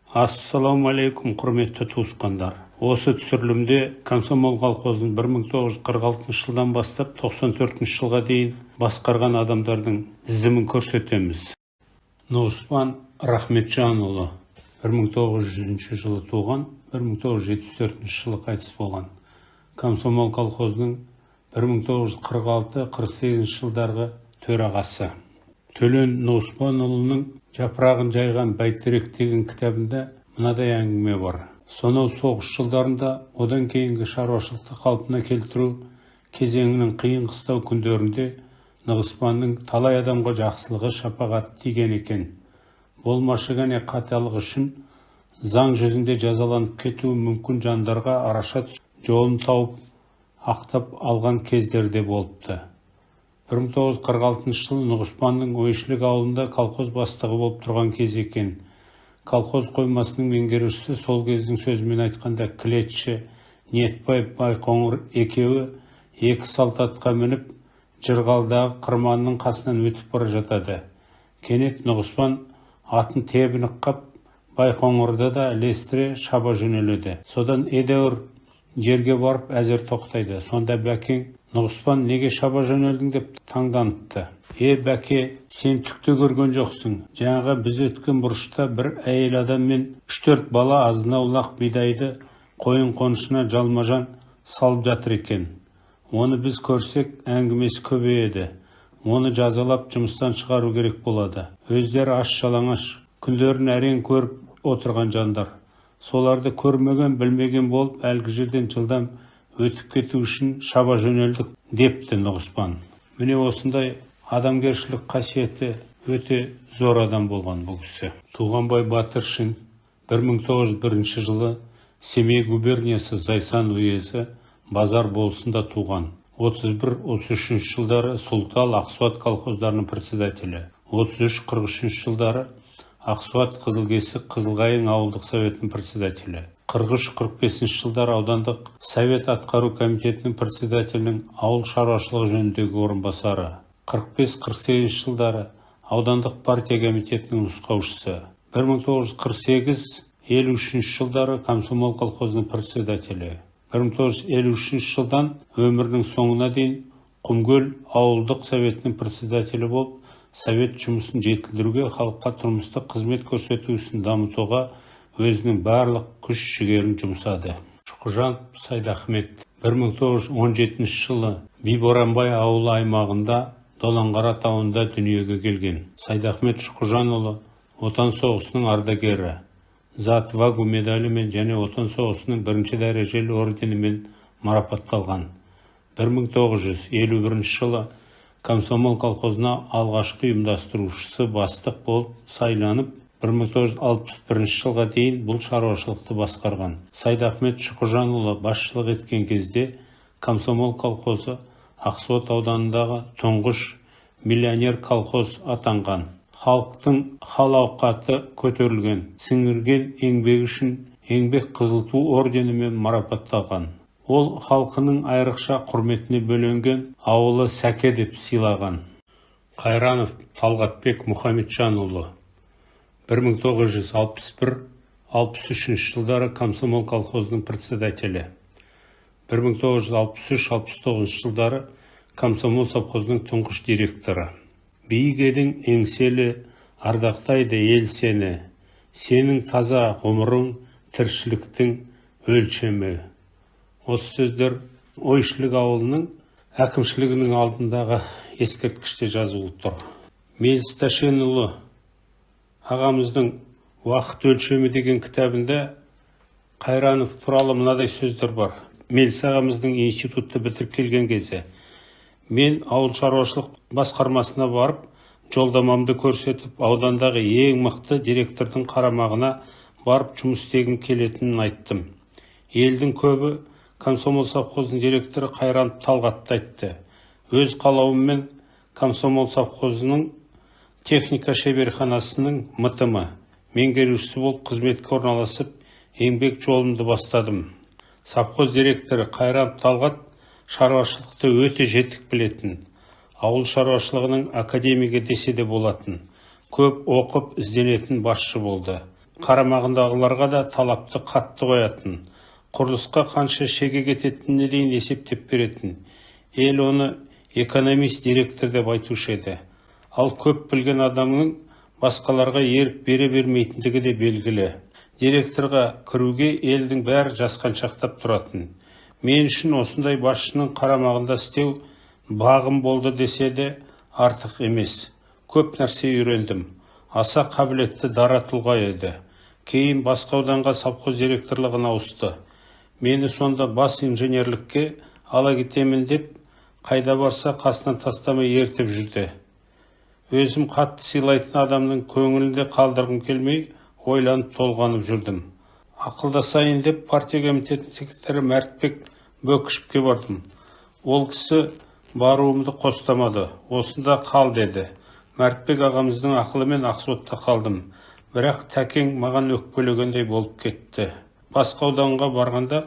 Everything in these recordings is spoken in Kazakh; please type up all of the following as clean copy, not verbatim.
Ассалаумағалейкум, құрметті туысқандар! Осы түсірілімде Комсомол колхозын 1946 жылдан бастап 94 жылға дейін басқарған адамдардың тізімін көрсетеміз. Нұғыспан Рахметжанұлы, 1900 жылы туған, 1974 жылы қайтыс болған. Комсомол колхозының 1946-48 жылдарғы төрағасы. Төлен Нұғыспанұлының «Жапырағын жайған бәйтерек» деген кітабында мынадай әңгіме бар. Сонау соғыс жылдарында, одан кейінгі шаруашылықты қалпына келтіру кезеңінің қиын-қыстау күндерінде Нығыспанның талай адамға жақсылығы, шапағаты тиген екен. Болмашы ғана қаталығы үшін заң жүзінде жазаланып кетуі мүмкін жандарға араша түсіп, жолын тауып, ақтап алған кездері де болыпты. 1946 жылы Нұғыспанның Ойшілік ауылында колхоз бастығы болып тұрған кезі екен. Колхоз қоймасының меңгерушісі, сол кездің сөзімен айтқанда, кілетші Ниетбай Байқоңыр екеуі екі салт атқа мініп, жырғалдағы қырманның қасынан өтіп бара жатады. Кенет Нұғыспан атын тебініп қап, Байқоңырды да ілестіре шаба жөнеледі. Содан едәуір жерге барып, әзер тоқтайды. Сонда Бәкең: «Нұғыспан, неге шаба жөнелдің?» – деп таңданыпты. «Е, Бәке, сен түк те көрген жоқсың. Жаңағы біз өткен бұрышта бір әйел адам мен үш-төрт бала азын-аулақ бидайды қойын қонышына жалма-жан салып жатыр екен. Оны біз көрсек, әңгімесі көбейеді. Оны жазалап, жұмыстан шығару керек болады. Өздері аш жалаңаш, күндерін әрең көріп отырған жандар. Соларды көрмеген, білмеген болып, әлгі жерден жылдам өтіп кету үшін шаба жөнелдік», – депті Нұғыспан. Міне, осындай адамгершілік қасиеті өте зор адам болған бұл кісі. Туғанбай Батыршин 1901 жылы Семей губерниясы, Зайсан уезі, Базар болысында туған. 31-33 жылдары Сұлтал, Ақсуат колхоздарының председателі. 33-43 жылдары Ақсуат, Қызылкесік, Қызылқайың ауылдық советінің председателі. 43-45 жылдары аудандық совет атқару комитетінің председателінің ауыл шаруашылығы жөніндегі орынбасары. 45-48 жылдары аудандық партия комитетінің нұсқаушысы. 1948-53 жылдары Комсомол колхозының председателі. 1953 жылдан өмірінің соңына дейін Құмкөл ауылдық советінің председателі болып, совет жұмысын жетілдіруге, халыққа тұрмыстық қызмет көрсету ісін дамытуға өзінің барлық күш жігерін жұмсады. Шұқыжанов Сайдахмет 1917 жылы Биборанбай ауылы аймағында, Доланқара тауында дүниеге келген. Сайдахмет Шұқыжанұлы – Отан соғысының ардагері, «За отвагу» медалімен және Отан соғысының бірінші дәрежелі орденімен марапатталған. 1951 жылы Комсомол колхозына алғашқы ұйымдастырушысы, бастық болып сайланып, 1961 жылға дейін бұл шаруашылықты басқарған. Сайдахмет Шұқыжанұлы басшылық еткен кезде Комсомол колхозы Ақсуат ауданындағы тұңғыш миллионер колхоз атанған, халықтың хал ауқаты көтерілген. Сіңірген еңбегі үшін Еңбек Қызыл Ту орденімен марапатталған. Ол халқының айрықша құрметіне бөленген, ауылы Сәке деп сыйлаған. Қайранов Талғатбек Мұхамеджанұлы 1961-63 жылдары Комсомол колхозының председателі. 1963-69 жылдары Комсомол совхозының тұңғыш директоры. Биік едің, еңселі, ардақтайды ел сені. Сенің таза ғұмырың – тіршіліктің өлшемі. Осы сөздер Ойшілік ауылының әкімшілігінің алдындағы ескерткіште жазулы тұр. Меліс Тәшенұлы ағамыздың «Уақыт өлшемі» деген кітабында Қайранов туралы мынадай сөздер бар. Меліс ағамыздың институтты бітіріп келген кезі. «Мен ауыл шаруашылық басқармасына барып, жолдамамды көрсетіп, аудандағы ең мықты директордың қарамағына барып жұмыс істегім келетінін айттым. Елдің көбі Комсомол совхозының директоры Қайранов Талғатты айтты. Өз қалауыммен Комсомол совхозының техника шеберханасының МТМ меңгерушісі болып қызметке орналасып, еңбек жолымды бастадым. Совхоз директоры Қайранов Талғат шаруашылықты өте жетік білетін, ауыл шаруашылығының академигі десе де болатын, көп оқып ізденетін басшы болды. Қарамағындағыларға да талапты қатты қоятын. Құрылысқа қанша шеге кететініне дейін есептеп беретін. Ел оны экономист директор деп айтушы еді. Ал көп білген адамның басқаларға ерік бере бермейтіндігі де белгілі. Директорға кіруге елдің бәрі жасқаншақтап тұратын. Мен үшін осындай басшының қарамағында істеу бағым болды десе де артық емес. Көп нәрсе үйрендім. Аса қабілетті, дара тұлға еді. Кейін басқа ауданға совхоз директорлығына ауысты. Мені сонда бас инженерлікке ала кетемін деп, қайда барса қасынан тастамай ертіп жүрді. Өзім қатты сыйлайтын адамның көңілін де қалдырғым келмей, ойланып толғанып жүрдім. Ақылдасайын деп партия комитетінің секретары Мәртбек Бөкішевке бардым. Ол кісі баруымды қостамады. «Осында қал», – деді. Мәртбек ағамыздың ақылымен Ақсуатта қалдым. Бірақ Тәкең маған өкпелегендей болып кетті. Басқа ауданға барғанда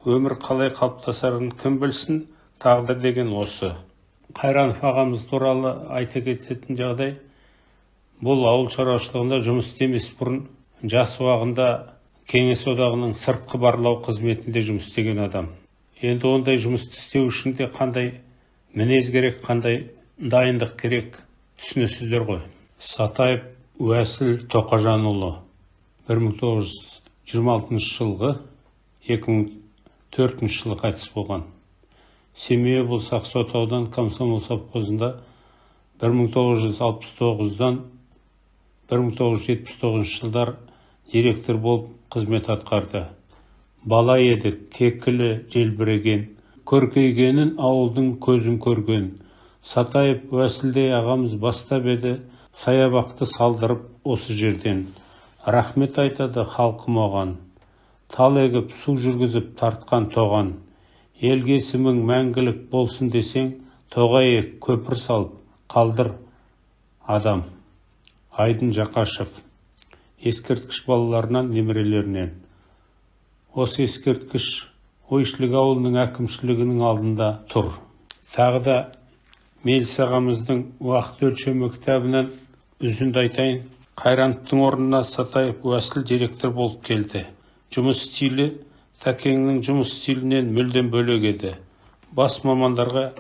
өмір қалай қалыптасарын кім білсін, тағдыр деген осы. Қайранов ағамыз туралы айта кететін жағдай: бұл ауыл шаруашылығында жұмыс істемес бұрын жас уағында Кеңес Одағының сыртқы барлау қызметінде жұмыс істеген адам. Енді ондай жұмысты істеу үшін де қандай мінез керек, қандай дайындық керек, түсінесіздер ғой. Сатаев Уәсіл Тоқажанұлы, 1926 жылғы, 2004 жылы қайтыс болған. Семей облысы, Ақсуат ауданы, Комсомол совхозында 1969-дан 1979 жылдар директор болып қызмет атқарды. Бала едік, кекілі желбіреген, көркейгенін ауылдың көзім көрген. Сатаев Уәсілдей ағамыз бастап еді саябақты салдырып осы жерден. Рахмет айтады халқым оған. Тал егіп, су жүргізіп, тартқан тоған. Елге есімің мәңгілік болсын десең, тоғай ек, көпір салып қалдыр адам. Айдын Жақашев. Ескерткіш балаларынан, немерелерінен. Осы ескерткіш Ойшілік ауылының әкімшілігінің алдында тұр. Тағы да Меліс ағамыздың «Уақыт өлшемі» кітабынан үзінді айтайын. Қайрановтың орнына Сатаев Уәсіл директор болып келді. Жұмыс стилі Тәкеңнің жұмыс стилінен мүлдем бөлек еді. Бас мамандарға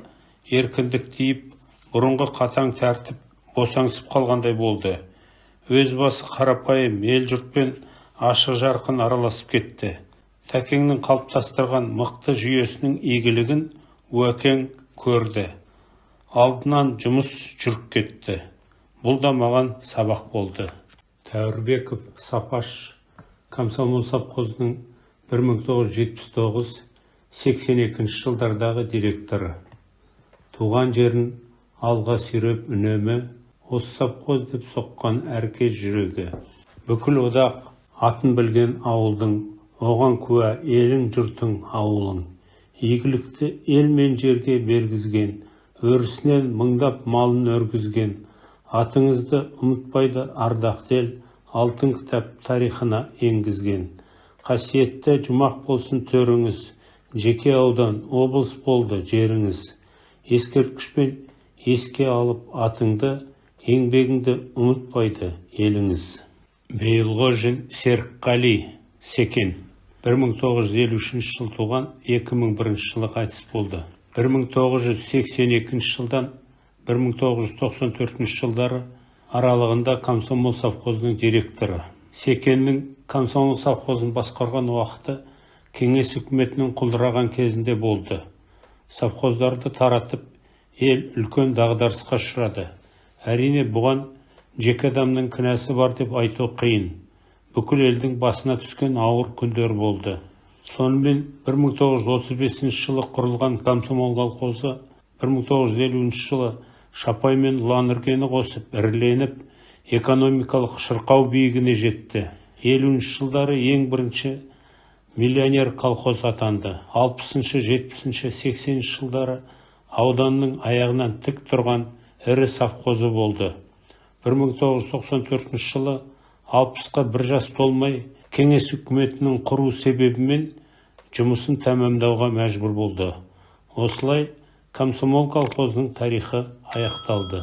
еркіндік тиіп, бұрынғы қатаң тәртіп босаңсып қалғандай болды. Өз басы қарапайым ел жұртпен ашық жарқын араласып кетті. Тәкеңнің қалыптастырған мықты жүйесінің игілігін Уәкең көрді. Алдынан жұмыс жүріп кетті. Бұл да маған сабақ болды. Тәуірбеков Сапаш, Комсомол совхозының 1979-82 жылдардағы директоры. Туған жерін алға сүйреп үнемі, осы совхоз деп соққан әркез жүрегі. Бүкіл одақ атын білген ауылдың, оған куә елің, жұртың, ауылың. Игілікті ел мен жерге бергізген, өрісінен мыңдап малын өргізген. Атыңызды ұмытпайды ардақты ел, алтын кітап тарихына енгізген. Қасиетті жұмақ болсын төріңіз, жеке аудан, облыс болды жеріңіз. Ескерткішпен еске алып атыңды, еңбегіңді ұмытпайды еліңіз. Бейілғожин Серікқали Секен, 1953 жыл туған, 2001 жылы қайтыс болды. 1982 жылдан 1994 жылдары аралығында Комсомол совхозының директоры. Секеннің Комсомол совхозын басқарған уақыты Кеңес үкіметінің құлдыраған кезінде болды. Совхоздарды таратып, ел үлкен дағдарысқа ұшырады. Әрине, бұған жеке адамның кінәсі бар деп айту қиын. Бүкіл елдің басына түскен ауыр күндер болды. Сонымен 1935 жылы құрылған Комсомол колхозы 1950 жылы Шапай мен Ұланіргені қосып, іріленіп, экономикалық шырқау биігіне жетті. 50 жылдары ең бірінші миллионер колхоз атанды. 60-шы, 70-ші, 80-ші жылдары ауданның аяғынан тік тұрған ірі совхозы болды. 1994 жылы 60-қа бір жас толмай, Кеңес үкіметінің құру себебімен жұмысын тәмамдауға мәжбүр болды. Осылай Комсомол колхозының тарихы аяқталды.